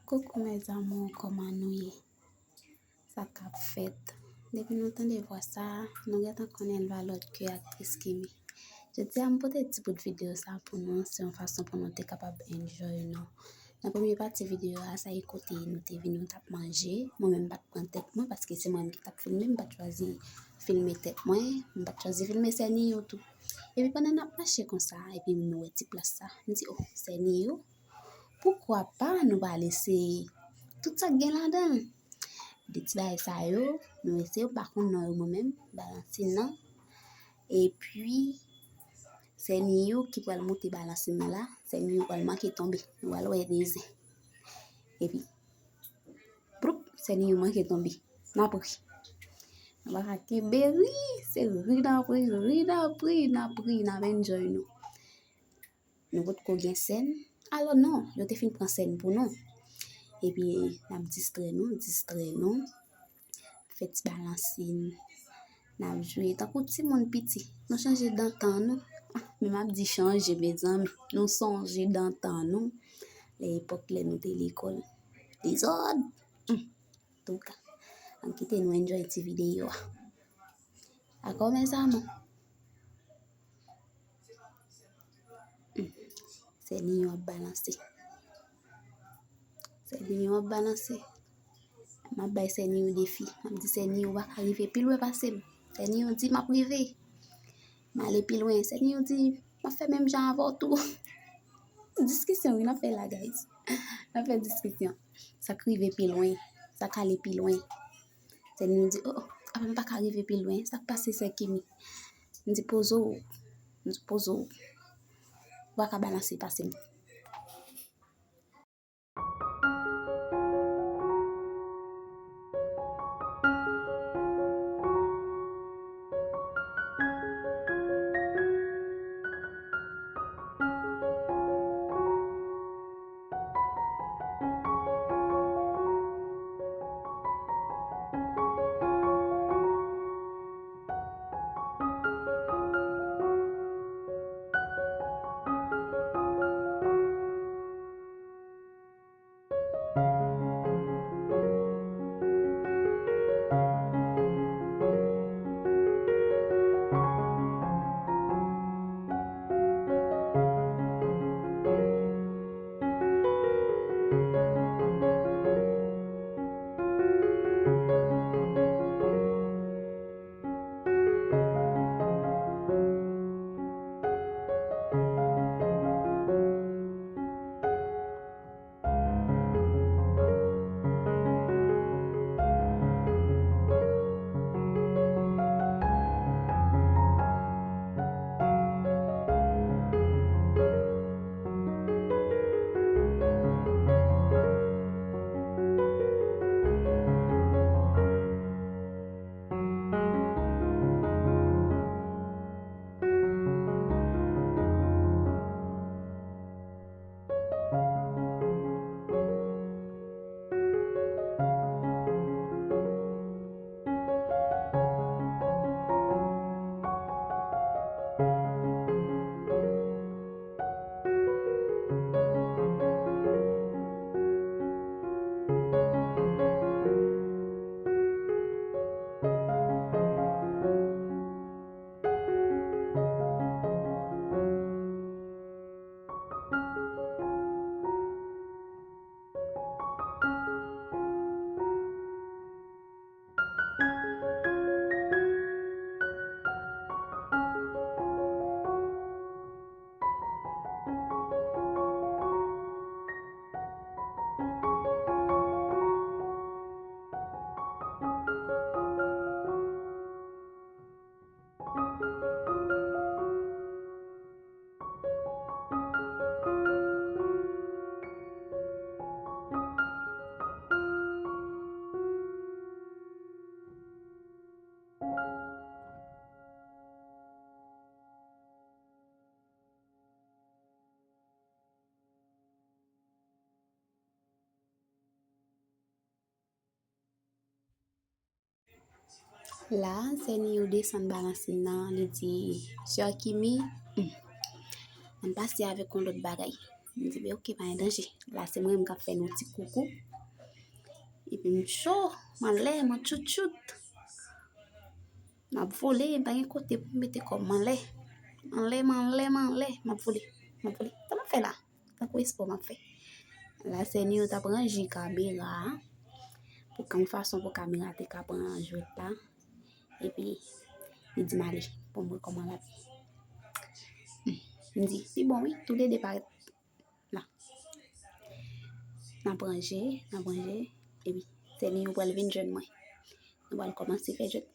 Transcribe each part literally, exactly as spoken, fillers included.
Coucou mes amours, kòman nou ye? Sa k ap fèt? Depi nou tande vwa sa, nou gentan konnen l pa lòt ke aktris Kimi. Jodi a, m pote ti bout videyo sa pou nou, se yon fason pou nou te kapab enjoy nou. Nan premye pati videyo a, sa e kote nou te vin, nou t ap manje. Mwen menm, m pa t pran tèt mwen, paske se mwen menm ki t ap filme, m pa t chwazi filme tèt mwen, m pa t chwazi filme sè Niyou tou. Epi pandan n ap mache konsa, epi nou wè ti plas sa, m di, "Oh, sè Niyou, poukwa pa nou pa al eseye tout sa k gen ladan l?" De ti bagay sa yo, nou eseye, m pa konn non yo mwen menm, balansin nan. Epi, sè Niyou ki pral moute balansin nan la, sè Niyou pral manke tonbe. Nou pral wè de zen. Epi, ploup, sè Niyou manke tonbe. N ap ri. Nou pa ka kenbe ri, se ri n ap ri, ri n ap ri, n ap ri, n ap enjoy nou. Nou potko gen sèn. Alò non, yo te fin pran sèn pou nou. Epi, n ap distrè nou, distrè nou. Fè ti balansin. N ap jwe tankou timoun piti. Nou chanje dan tan nou. Ah, men m ap di chanje, mezanmi. Nou sonje dan tan nou. Lè epòk lè nou te lekòl. Dezòd! Hum. Antouka, ann kite nou enjoy ti videyo a. Dakò, mes amours? Hmm. Sè Niyou ap balanse. Sè Niyou ap balanse. M ap bay sè Niyou defi. M ap di, "Sè Niyou, ou pa ka rive pi lwen pase m." Sè Niyou di, "M ap rive. M ale pi lwen." Sè Niyou di, "M ap fè menm jan avè w tou." Diskisyon, wi, n ap fè la, guys. N ap fè diskisyon. Sa k rive pi lwen, sa k ale pi lwen. Sè Niyou di, "Oh, oh, apa m pa ka rive pi lwen? Sa k pase, sè Kimi?" M di, "Poze w." M di, "Poze w. Ou pa ka balanse pase m." La, sè Niyou desann balansin nan, li di, "Sè Kimi, hmm, ann pase avèk yon lòt bagay." M di, "Ben, oke, pa gen danje." La, se mwen menm k ap fè nou ti koukou. Epi m cho, m anlè, m an tchoutchout. M ap vole, m pa gen kote pou m mete kò m, m anlè. M anlè, m anlè, m anlè, m ap vole, m ap vole. Sa m ap fè la? Tankou espò m ap fè. La, sè Nio t ap ranje kamera a pou k yon fason pou kamera te ka pran jwèt la. Epi, li di m ale pou m wè kòman l ap ye. M di, "Li bon, wi, toulede parèt." La. N ap ranje, n ap ranje. Epi, sè Nio pral vin jwenn mwen. Nou pral kòmanse fè jwèt.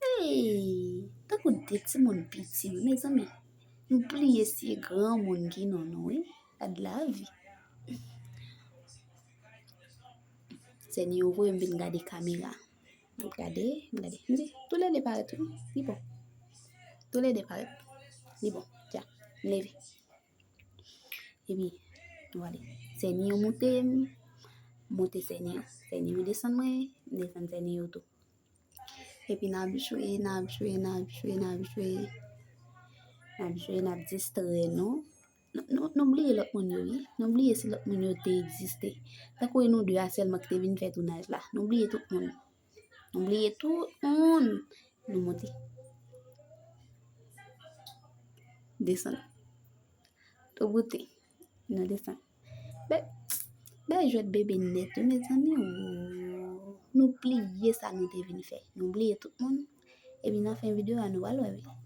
Hey! Tankou de timoun piti, mezanmi. Nou bliye se granmoun ki non nou, wi. Gad lavi. Sè Nio voye m vin gade kamera. M ap gade, m gade. M di, "Toulede parèt, wi. Li bon. Toulede parèt. Li bon. Dja, m leve." Epi, nou ale. Sè Nio moute m, moute sè Nio. Sè Nio desann mwen, m desann sè Nio tou. Epi n ap jwe, n ap jwe, n ap jwe, n ap jwe. N ap jwe, n ap distrè nou. Nou, nou, nou bliye lòt moun yo, wi. Nou bliye si lòt moun yo te egziste. Tankou e nou de a sèlman ki te vin fè tounaj la. Nou bliye tout moun. Nou bliye tout moun. Nou monte. Desann. Tou boute. Nou desann. Bèl, bèl jwèt bebe nèt, wi, mezanmi. Woo. Nou bliye sa nou te vin fè. Nou bliye tout moun. Epi nan fen videyo a, nou pral wè, wi.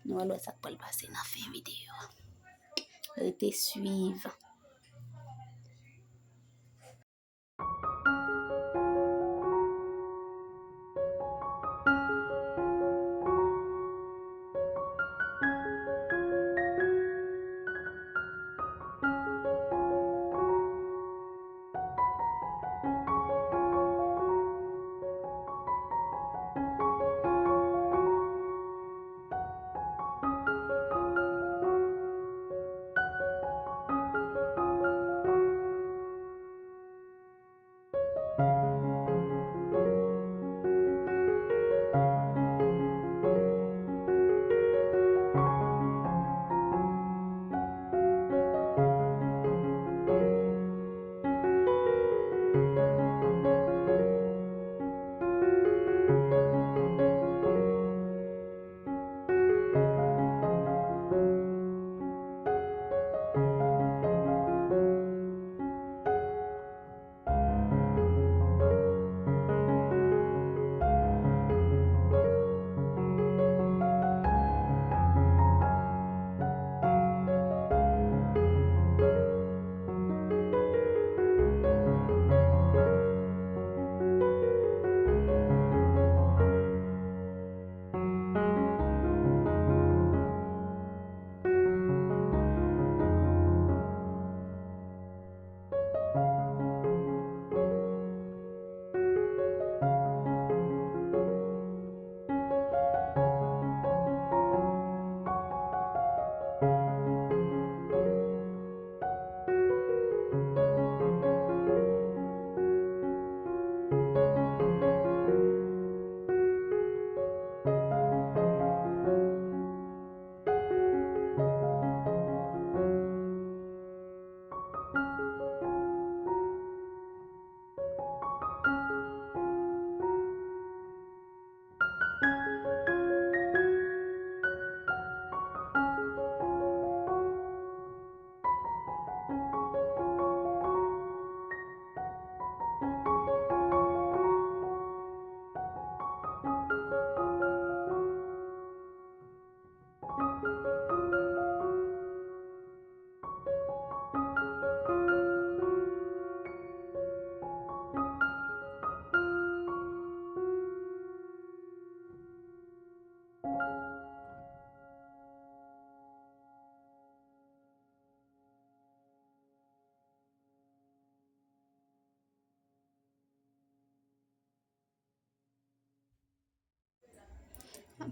Nou pral wè sa k pral pase nan fen videyo a. Rete swiv.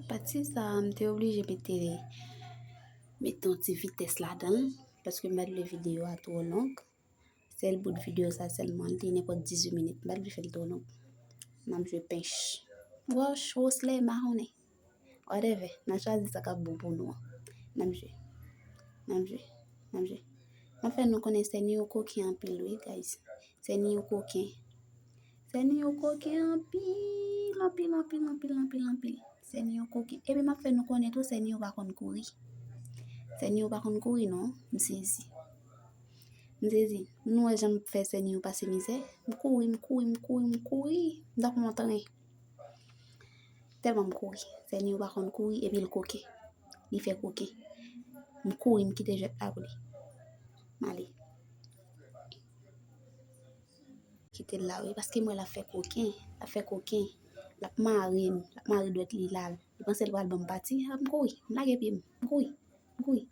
Pati sa a, m te oblije mete, mete yon ti vitès ladan l, paske m pa t vle videyo a twò long. Sèl bout videyo sa sèlman, li te nenpòt dizuit minit, m pa t vle fè l twò long. N ap jwe pench. Wòch, woslè, mahonnen. Whatever, n a chwazi sa k ap bon pou nou an. N ap jwe. N ap jwe. N ap jwe. M ap fè nou konnen sè Nio koken anpil, wi, guys. Sè Nio koken. Sè Nio koken anpil, anpil, anpil, anpil, anpil, anpil. Sè Nio koken. Epi m ap fè nou konnen tou, sè Nio pa konn kouri. Sè Nio pa konn kouri, non. M sezi. M sezi. Nou wè jan m fè sè Nio pase mizè? M kouri, m kouri, m kouri, m kouri. M tankou yon tren. Tèlman m kouri. Sè Nio pa konn kouri, epi l koken. Li fè koken. M kouri, m kite jwèt la pou li. M ale. Kite l la, wi, paske m wè l ap fè koken. L ap fè koken. L ap mare m. L ap mare dwèt li la. Li panse l pral ban m pati. Ap m kouri. M lage pye m. M kouri. M kouri.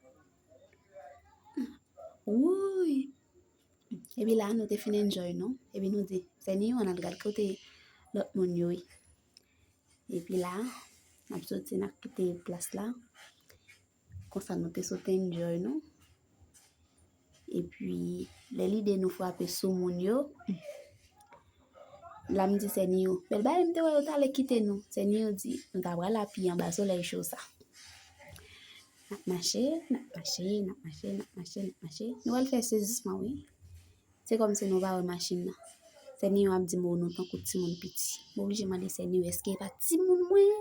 Wouy! Epi la, nou te fin enjoy nou. Epi nou di, sè Nio, ann al gad kote lòt moun yo ye. Epi la, n ap soti, n ap kite plas la. Konsa nou te sot enjoy nou. Epi, lè lide nou frape sou moun yo, la m di sè Nio, bèl bagay m te wè yo t ale kite nou. Sè Nio di, nou ta pral apiye anba solèy cho sa. N ap mache, n ap mache, n ap mache, n ap mache, n ap mache. Nou pral fè sezisman, wi. Se kòmsi nou pa wè machin nan. Sè Nio ap di m, o, nou tankou timoun piti. M oblije mande sè Nio, èske e pa timoun mwen ye?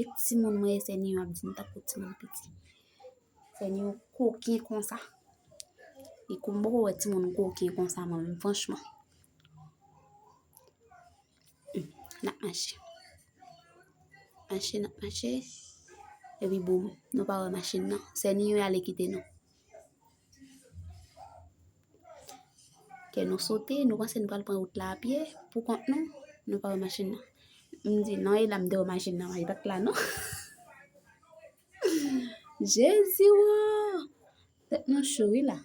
E timoun mwen ye, sè Nio ap di m tankou timoun piti. Sè Nio koken konsa. E kou m poko wè timoun koken konsa, mwen menm, franchman. N ap mache. Mache, n ap mache. Epi boum, nou pa wè machin nan. Sè Nio ale kite nou. Kè nou sote, nou panse nou pral pran wout la apye, pou kont nou, nou pa wè machin nan. M di, non, e la m te wè machin nan, li pa t la, non. Jezi, wo! Tèt nou cho, wi, la.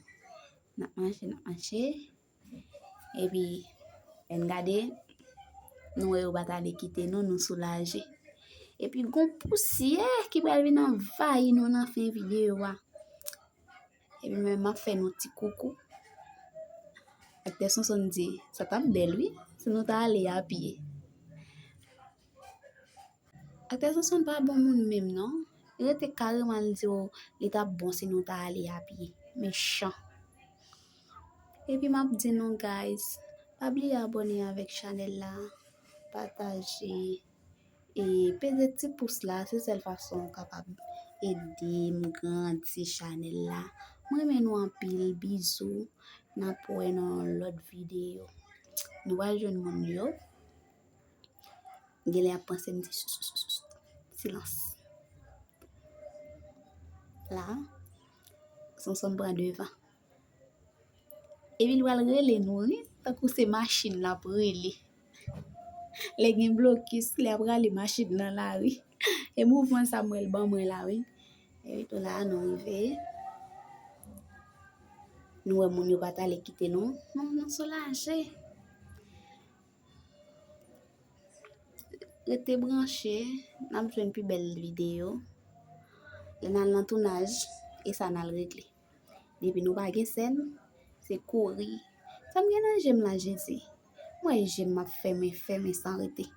N ap mache, n ap mache. Epi, lè n gade, nou wè yo pa t ale kite nou, nou soulaje. Epi, gon pousyè ki pral vin anvayi nou nan fen videyo a. Epi, mwen, m ap fè nou ti koukou. Aktè Sonson di, sa t ap bèl, wi, si nou ta ale apye. Aktè Sonson pa bon moun menm, non. Li rete kareman, li di w, li t ap bon si nou ta ale apye. Mechan. Epi m ap di nou, guys, pa bliye abòne avèk chanèl la, pataje, e peze ti pous la, se sèl fason w kapab ede m grandi chanèl la. M renmen nou anpil, bizou, n ap wè nan yon lòt videyo. Nou pral jwenn moun yo. Genlè y ap panse m di sus, sus, sus, sus. Silans. La, Sonson pran devan. Epi l pral rele nou, wi, tankou se machin l ap rele. Lè gen blokis, li ap rale machin nan lari. E mouvman sa m wè l ban mwen la, wi. Epi tou la, nou rive. Nou wè moun yo pa t ale kite nou. Nou, nou soulaje. Rete branche, n ap jwenn pi bèl videyo. Lè n al nan tounaj, e sa n al regle. Depi nou pa gen sèn, se kouri. Sa m gen nan je m la, Jezi? M wè je m ap fèmen, fèmen san rete.